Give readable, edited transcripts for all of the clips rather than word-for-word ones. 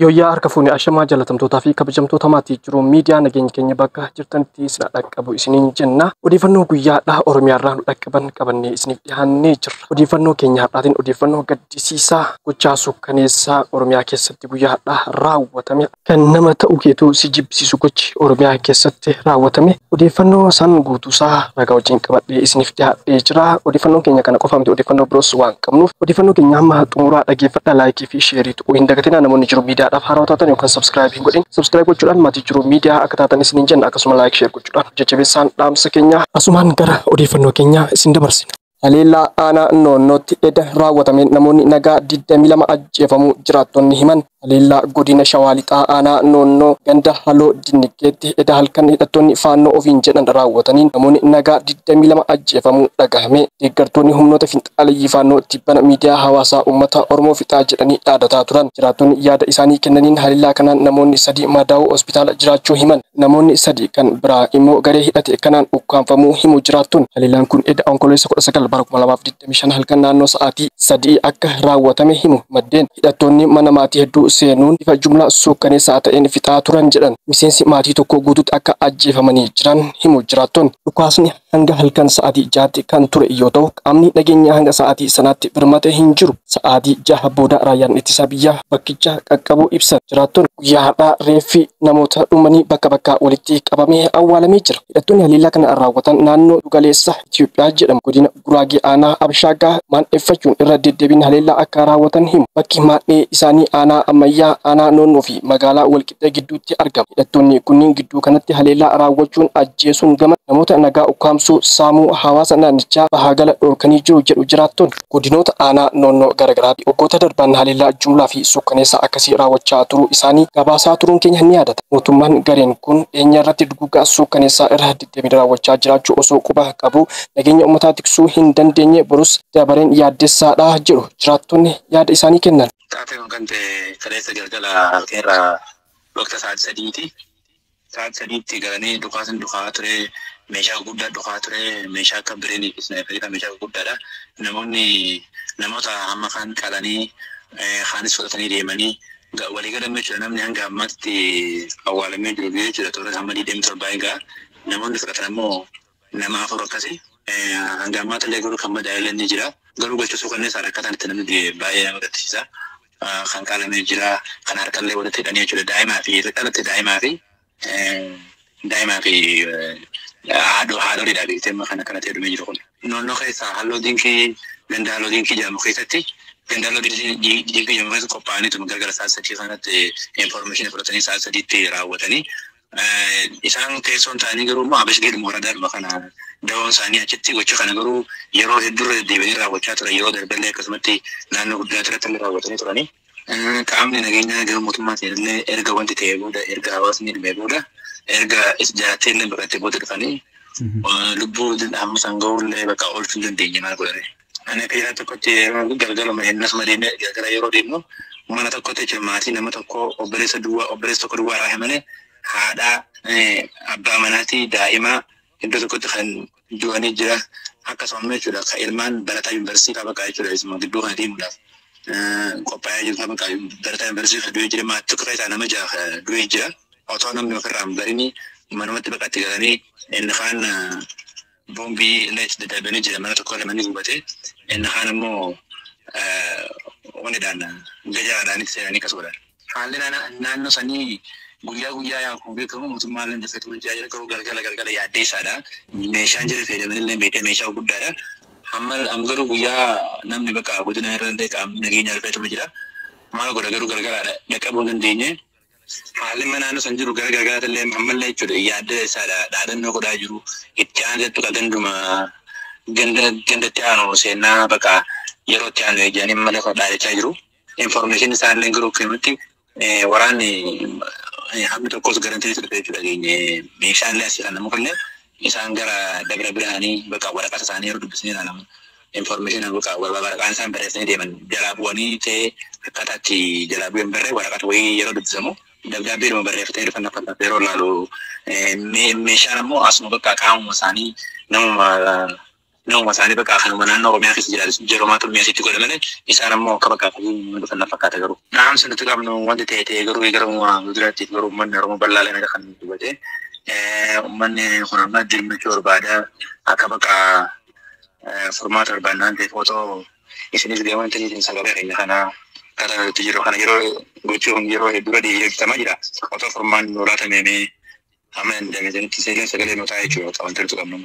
Yooyyaa harka fuunee ashamaa jaalatamtootaa fi kabajamtoota maatii jiru miidiyaa nageenya keenya bakka jirtanitti isin dhaqqabu isiniin jenna. Odeeffannoo guyyaadhaa Oromiyaarraa nu dhaqqaban qabannee isiniif dhiyaannee jirra. Odeeffannoo keenya har'aatiin odeeffannoo gaddisiisaa gochaa suukkaneessaa Oromiyaa keessatti guyyaa har'aa raawwatame kan nama ta'u keetuu si jibbisiisu gochi Oromiyaa keessatti raawwatame odeeffannoo san guutuusaa ragaa wajjin qabadhee isiniif dhiyaadhee jira. Odeeffannoon keenya kana qofa miti, odeeffannoo biroos waan qabnuuf odeeffannoo keenya hamma xumuraa dhaggeeffadhaa, like fi share tuquu hin dagatinaa. Namoonni jiru miidiyaadhaaf haarawaa taatan yookaan subscribe hin godhin subscribe gochuudhaan maatii jiru miidiyaa akka taatan isiniin jenna. Akkasuma like share gochuudhaan jajjabeessaan dhaamsa keenya. Asumaan gara odeeffannoo keenyaa isin dabarsina. Haleellaa aanaa Noonnootti eda raawwatameen namoonni nagaa 22 ajjeefamuu jiraattonni himan. Haleellaa godina Shawaa Lixaa aanaa Noonnoo ganda Haloo Dinnigeetti eda halkan hidhattoonni Faannoo ofiin jedhan raawwataniin namoonni nagaa 22 ajjeefamuu dhagahame. Deeggartoonni humnoota finxaaleyyii Faannoo tibbana miidiyaa hawaasaa uummata Oromoo fixaa jedhanii dhaadataa turan. Jiraattonni yaada isaanii kennaniin haleellaa kanaan namoonni 3 madaa'uu hospitaala jiraachuu himan. Namoonni 3 kan biraa immoo garee hidhate kanaan ukkaanfamuu himu jiraattonni. Haleellaan kun eda Onkololeessa 19 bara 2025 halkan naannoo sa'aatii 3 akka raawwatame himu maddeen. Hidhattoonni mana maatii hedduu seenuun bifa jumlaa suukkaneessaa ta'een fixaa turan jedhan. Miseensi maatii tokko guutuutti akka ajjeefamanii jiran himu jiraattonni. Dhukaasni hanga halkan sa'aatii 6tti kan ture yoo ta'u, qaamni nageenyaa hanga sa'aatii sanaatti birmate hin jiru. Sa'aatii 6 booda raayyaan ittisa biyyaa bakkicha qaqqabuu ibsan jiraattonni. Guyyaa har'aa reeffi namoota dhumanii bakka bakkaa walitti qabamee awwaalamee jira. Hidhattoonni haleellaa kana raawwatan naannoo Dugaleessa Itoophiyaa jedhamu godina Guraagee aanaa Abshaagaa maandheeffachuun irra deddeebiin haleellaa akka raawwatan himu. Bakki maandhee isaanii aanaa ammayyaa, aanaa Noonnoo fi magaalaa Walqixxee gidduutti argama. Hidhattoonni kunniin gidduu kanatti haleellaa raawwachuun ajjeesuun gama namoota nagaa ukkaamsuu, saamuu hawaasa naannichaa bahaa gala dhorkanii jiru jedhu jiraattonni. Godinoota aanaa Noonnoo garaagaraatti waggoota darban haleellaa jumlaa fi suukkaneessaa akkasii raawwachaa turuu isaanii gabaasaa turuun keenya ni yaadata. Mootummaan gareen kun dhiyeenya irratti duguuggaa suukkaneessaa irra deddeebiin raawwachaa jiraachuu osoo quba qabu nageenya uummataa tiksuu hin dandeenye, borus dabareen yaaddessaadha jedhu jiraattonni yaada isaanii kennan. Taatee kun kan ta'e kaleessa galgala halkan irraa waqta sa'aatii 3ti. Sa'aatii 3tti galanii dhukaasni dhukaa ture, meeshaa guddaa dhukaa ture, meeshaa akka bireenii fi sniperii meeshaa guddaadha. Namoonni namoota hamma kaan qalanii kaanis fudhatanii deemanii walii galan jechuudha. Namni hanga ammaatti awwaalamee jiru jechuudha. Toora hamma 27 egaa namoonni fudhatan ammoo nama 4 akkasi. Hanga ammaatti illee garuu kan madaa'e ni jira. Garuu gocha suukanneessaan akkaataan itti namni baay'ee nama gaddisiisa. Kan qalamee jira, kan harkallee walitti hidhanii jechuudha. Daa'imaa fi dhalate daa'imaa fi haadholiidha beektee amma kan akkanatti hedumee jiru kun. Noonnoo keessaa Halloo Dinkii, ganda Halloo Dinkii jedhamu keessatti, ganda Halloo Dinkii jedhamu keessa qophaa'aniitu galgala sa'aatii 3 kanatti information fudhatanii sa'aatii 3tti raawwatanii isaan teessoon ta'anii garuu immoo Abashgeedhuma waradaadhuma kana dawoon isaanii. Achitti gocha kana garuu yeroo hedduurra deddeebi'anii raawwachaa turan. Yeroo darbellee akkasumatti naannoo guddaa irratti illee raawwatanii turanii. Qaamni nageenyaa gara mootummaatiin illee erga wanti ta'ee booda, erga hawaasni dhumee booda, erga jaalatee illee baqatee booda dhufanii lubbuu hamma isaan ga'uullee bakka oolchuu hin dandeenye, maal godhani. Ani akka yeroo tokkotti yeroo galgaluma innasuma deemnee galgala yeroo deemnu mana tokkotti jechuudha, maatii nama tokko, obboleessa duwwaa, obboleessa tokko duwwaa irraa himanii, haadha, abbaa manaatii, daa'ima iddoo tokkotti kan du'anii jira. Akkasuma jechuudha kan ilmaan barataa yuunivarsiitii fa'aa bakka jechuudha isuma gidduu kana deemuudhaaf qophaa'ee jiru fa'aa bakka barataa yuunivarsiitii kan du'ee jira. Maatii tokko keessaa nama 6 du'ee jira. Otoo namni ofirraa hin barini manumatti baqatti galanii inni kaan boombii illee itti daddarbanii jira, mana tokko manni gubate, inni kaan immoo wanidhaan gajaraadhaan itti seenanii akkas godhan. Haalli naannoo sanii guyyaa guyyaa yaa kun beekamu mootummaan illee dafee hojjaa jira, garuu galgala galgala yaaddeessaadha. Meeshaan jira fayyadaman illee beekee meeshaa guddaadha. Hamma amma garuu guyyaa namni bakka godina irra illee qaamni nageenya dhufeetuma jira. Maal godha garuu galgalaadha dhaqqabuu hin dandeenye. Haalli mana naannoo san jiru gara galgalaatti illee ammallee jechuudha yaaddeessaadha, dhaadannoo godhaa jiru. Itti aantettu ka ganduma ganda gandatti aanu seenaa bakka yeroo itti aanu jedhanii malee dhaadachaa jiru. Information isaan illee garuu akkamitti waraanni hammi tokkos garantii dhufe jechuudha geenye, meeshaan illee asii kan nama illee isaan gara Dabra Birhaanii bakka waraqata isaanii yeroo dubbisanii ilaalamu. Information bakka waraqaan isaan barreessanii deeman jalaa bu'anii ta'ee akkaataa itti jalaa bu'een barree waraqata wayii yeroo dubbisamu Dabdaabbeedhuma barreeffatee dhufan fakkaata yeroo ilaalu meeshaan ammoo asuma bakka qaamuma isaanii namuma isaanii bakka kanuma naannoo Oromiyaa keessa jiraatu jeromaatu mi'aasitti godha malee isaan ammoo akka bakka akkasii dhufan fakkaata garuu. Dhaamsa nuti qabnu wanti ta'e ta'e garuu gara fuulduraatti garuu uummanni Oromoo bal'aa kan dubbate uummanni kun amma dirmachuu barbaada akka bakka furmaata barbaannaan ta'e footoo isinis gama intarneetiin sagalee keenya kana akkaataa nuti jiru kana yeroo gochuun yeroo hedduu deebifamaa jira. Otoo furmaanni nu laatamee amma danda'ame sagalee nu ta'a jechuudha wanti nuti qabnu.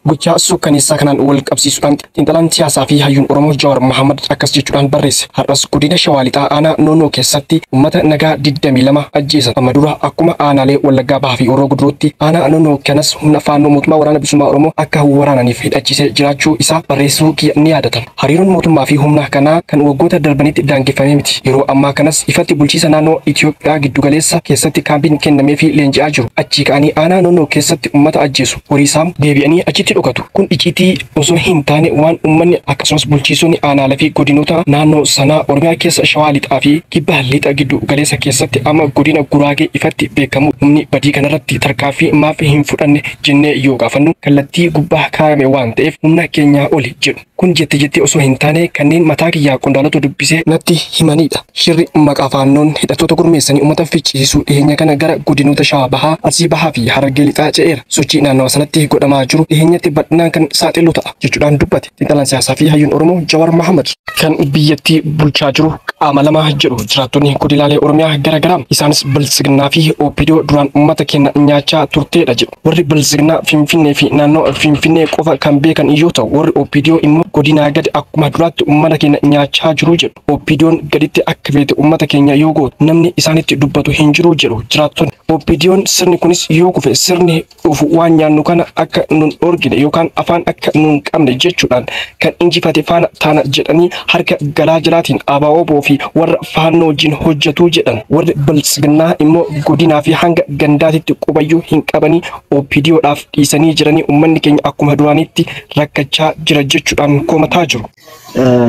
Gochaa suukkaneessaa kanaan wal qabsiisuudhaan xiinxalaan siyaasaa fi hayyuun Oromoo Jawaar Mohaammed akkas jechuudhaan barreesse. Har'as godina Shawaa Lixaa aanaa Noonoo keessatti uummata nagaa 22 ajjeesan. Amma dura akkuma aanaalee Wallaggaa Bahaa fi Horroo Guduruutti aanaa Noonoo kanas humna faannoo mootummaa waraana bilisummaa Oromoo akka waraananiif hidhachiisee jiraachuu isaa barreessuu ni yaadatama. Hariiroon mootummaa fi humna kanaa kan waggoota darbanitti daangeffamee miti. Yeroo ammaa kanas ifatti bulchiisa naannoo Itoophiyaa giddugaleessa keessatti kaampiin kennamee fi leenji'aa jiru. Achii ka'anii aanaa Noonoo keessatti uummata ajjeesu. Horii saamu deebi'anii achitti dhokatu. Kun icciitii osoo hin taane waan uummanni akkasumas bulchiisonni aanaalee fi godinoota naannoo sanaa Oromiyaa keessa Shawaa Lixaa fi Kibba Lixa giddu galeessa keessatti amma godina Guraagee ifatti beekamu humni badii kanarratti tarkaanfii maaf hin fudhanne jennee yoo gaafannu kallattii gubbaa kaayame waan ta'eef humna keenyaa oli jedhu. Kun jette jettee osoo hin taane kanneen mataa kiyyaa qondaalota dubbisee natti himanidha. Shirri maqaa faannoon hidhattoota gurmeessanii uummata ficcisiisuu dhiyeenya kana gara godinoota Shawaa Bahaa, Arsii Bahaa fi Harargee Lixaa ce'eera. Sochii naannawa sanatti godhamaa jiru dhiyeenyatti bal'inaan kan saaxilu ta'a jechuudhaan dubbate. Xiinxalaan siyaasaa fi hayyuun Oromoo Jawaar Mohaammed kan biyyattii bulchaa jiru qaama lama jedhu jiraattonni godinaalee Oromiyaa gara garaa isaanis Biltsiginnaa fi OPDO duraan uummata keenya nyaachaa turteedha jedhu. Warri Biltsiginnaa Finfinnee fi naannoo Finfinnee qofa kan beekan yoo ta'u warri OPDO immoo godinaa gadi akkuma duraatti uummata keenya nyaachaa jiru jedhu. OPDOn gaditti akka feete uummata keenya yoo gootu namni isaanitti dubbatu hin jiru jedhu jiraattonni. OPDOn sirni kunis yoo kufe sirni dhufu waan nyaannu kana akka nun dhorgine yookaan afaan akka nun qabne jechuudhaan kan injifate faana taana jedhanii harka galaa jalaatiin ABO fi warra faannoo wajjin hojjetu jedhan. Warri Biltsiginnaa immoo godinaa fi hanga gandaatitti qubayyuu hin qabanii OPDOdhaaf dhiisanii jiranii uummanni keenya akkuma duraanitti rakkachaa jira jechuudhaan komataa jiru.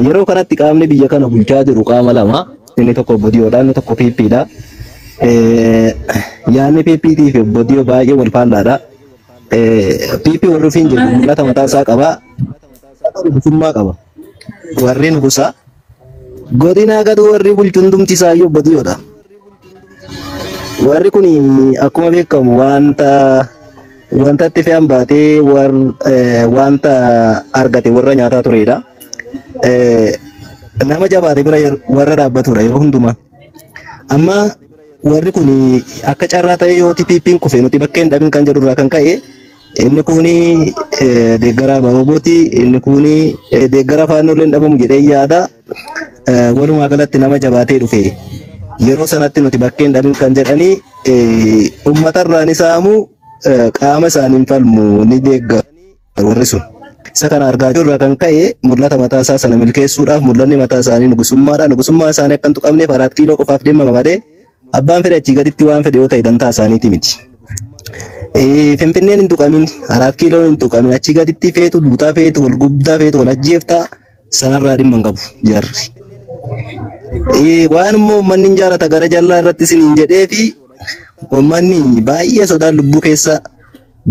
Yeroo kanatti qaamni biyya kana bulchaa jiru qaama lama. Inni tokko OPDOdha, inni tokko PPdha. Yaadni PP fi OPDO baay'ee wal faallaadha. PP warri ofiin jedhu mul'ata mataa isaa qaba. Bilisummaa qaba. Warri nugusaa godinaa gadu warri bulchu hundumti isaayyuu OPDOdha. Warri kun akkuma beekamu wanta itti fe'an baatee wanta argate warra nyaataa turedha. Nama jabaate bira warra dhaabbatudha yeroo hundumaa. Amma warri kun akka carraa ta'e yoo TPP'n kufe nuti bakka hin dhabin kan jedhurraa kan ka'e inni kun deeggaraa Ababooti, inni kun deeggaraa faannoo illee dhabamu jedhee yaada. Walumaa galatti nama jabaatee dhufe yeroo sanatti nuti bakka hin dhabin kan jedhanii uummatarraa ni saamu qaama isaaniin falmu ni deeggaru warri sun. Isa kana argaa jirru kan ka'e mul'ata mataa isaa sana milkeessuudhaaf mul'anni mataa isaanii nugusummaadha. Nugusummaa isaanii akka hin tuqamneef 4 kiiloo qofaaf deemama malee abbaan fedhe achii gaditti waan fedhe yoo ta'e dantaa isaaniiti miti. Finfinneen hin tuqamin, 4 kiiloon hin tuqamin, achii gaditti feetu, duutaa feetu, wal gubdaa feetu, wal ajjeeftaa sanarraa dhimma hin qabu jarri. Waan immoo uummanni hin jaalata gara jallaa irratti isin hin jedhee fi uummanni baay'ee sodaan lubbuu keessa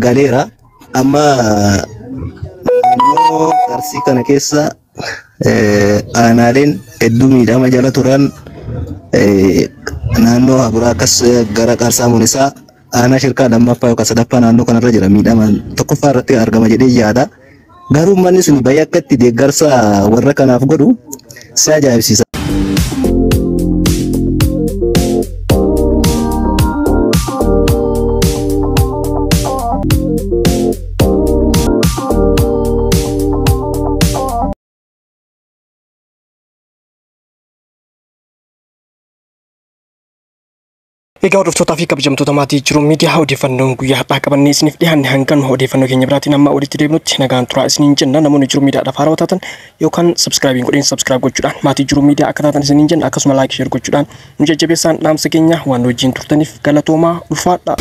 galeera. Amma naannoo Arsii kana keessa aanaaleen hedduu miidhama jala turan naannoo Haburaa akkas gara Qarsaa Munisaa aanaa shirkaa lammaffaa yookaan sadaffaa naannoo kanarra jira miidhama tokkoffaa irratti argama jedhee yaada. Garuu uummanni sun baay'ee akka itti deeggarsa warra kanaaf godhu si ajaa'ibsiisa. Egaa hordoftootaa fi kabajamtoota maatii jiru miidiyaa odeeffannoon guyyaa har'aa qabannee isiniif dhiyaanne hangan odeeffannoo keenya biraatiin amma walitti deebinutti nagaan turaa isiniin jenna. Namoonni jiru miidiyaadhaaf haarawaa taatan yookaan sabskraayibiin godheen sabskraayib gochuudhaan maatii jiru miidiyaa akka taatan isiniin jenna. Akkasuma laayik sheer gochuudhaan nu jajjabeessaan dhaamsa keenya waan wajjin turtaniif galatoomaa ulfaadha.